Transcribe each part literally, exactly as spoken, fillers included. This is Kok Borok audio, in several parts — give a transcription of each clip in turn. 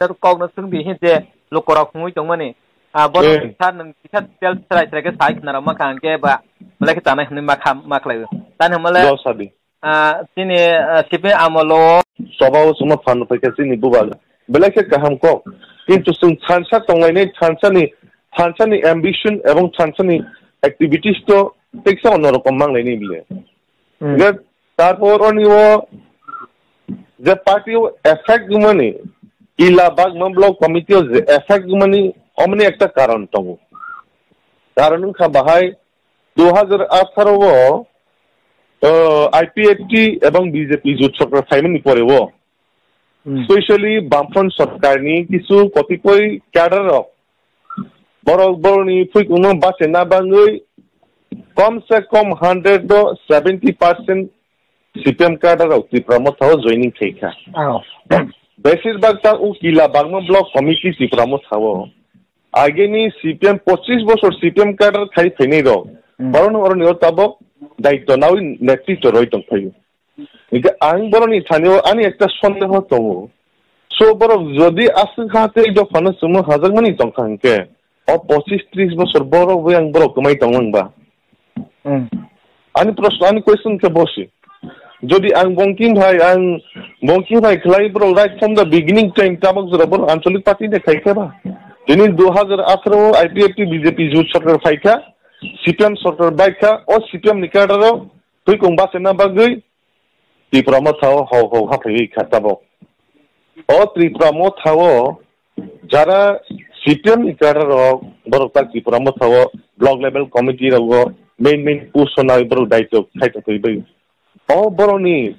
Kok no swng di hin je lukorok hwnwi tongmani. Ah, bono Eh. Sir nwng kisa detail serai serai khe sai khna rok ma kha hwnkhe ba belai khe tanai hwnwi ma kha, ma khlai o. Tani hwnmale, Lo sadi. Ah, chini, ah, C P M amolo. Soba o chwngno phan phai kha chini bubagra. Belai khe kaham kok. Kintu chwng thansa tonglainai, thansani, thansani ambition ebong thansani activities to teksa onno rokom manglainai bile. Hmm. Hingke tarpor oni o je party o effect wngmani, Kila Bagma Block Committee o je effect wngmani, omoni ekta karon tongo. Karon wngkha bahai dui hajar atharo o, o, I P F T ebong B J P jut sorkar phaimani pore o, Hmm. Specially Bamfront sorkarni kisu kotipoi cadre rok borok borokni phuikungno bachena bangwi kom se kom hundred do seventy percent C P M cadre rok Tipra Motha o joining khaikha. Oh. Besir bak ta u Kila Bagma Block Committee Tipra Motha o. Ageni C P M pochis bosor C P M cadre khai phainai rok. Hmm. Borokno oroni o tabok daityo nawi netrityo roi tongphaio. Hingke ang borokni thani o ani ekta sondeho tongo. So borok jodi aswk ha tei dophano chwngno hajakmani tongkha hingke, o pochis tris bosor borok bai ang borok kwmai tongmani ba? Hmm. Ani proshno, ani question khe bosi. Jodi ang Bongking hai, ang Bongking hai khlai borok right from the beginning time tabok jora borok ancholik party de khai khe ba? Tini dui hajar atharo o I P F T B J P jut sorkar phai kha, C P M sorkar bai kha, o C P M ni cadre o twi kong bachena bagwi Tipra Motha o hau hau haphaiwi kha tabok. O Tipra Motha o jara C P M ni cadre rok borok ta Tipra Motha o block level committee rogo main main post o nai borok daityo khai tongwi bai. O borokni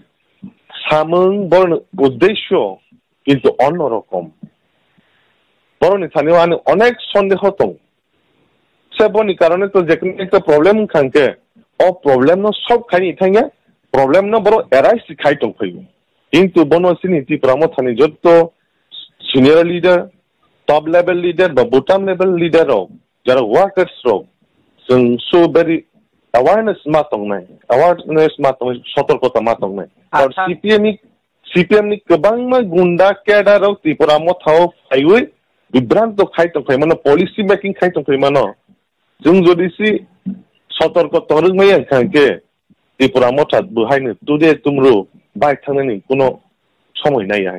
samung, borokni uddesyo kintu onno rokom. Borokni thani o ani onek sondeho tongo. Se boni karone to jekunu ekta problem wngkha hwnkhe, o problem no solve khaini thangya, problem no borok arise khai tongphaio. Kintu bono chini Tipra Mothani jotto senior leader, top level leader ba bottom level leader rok, jara workers rok, chwng so very awareness ma tongnai, awareness ma tongnai, sotorkota ma tongnai. Acha. Karon C P M ni C P M ni kwbangma gunda cadre rok Tipra Motha o phaiwi bibranto khai tongphai mano, policy making khai tongphai mano. Chwng jodi si sotorko tongrwk maya wngkha hwnkhe Tipra Motha bo haino today tomorrow bai thangnani kuno somoi naiya hai.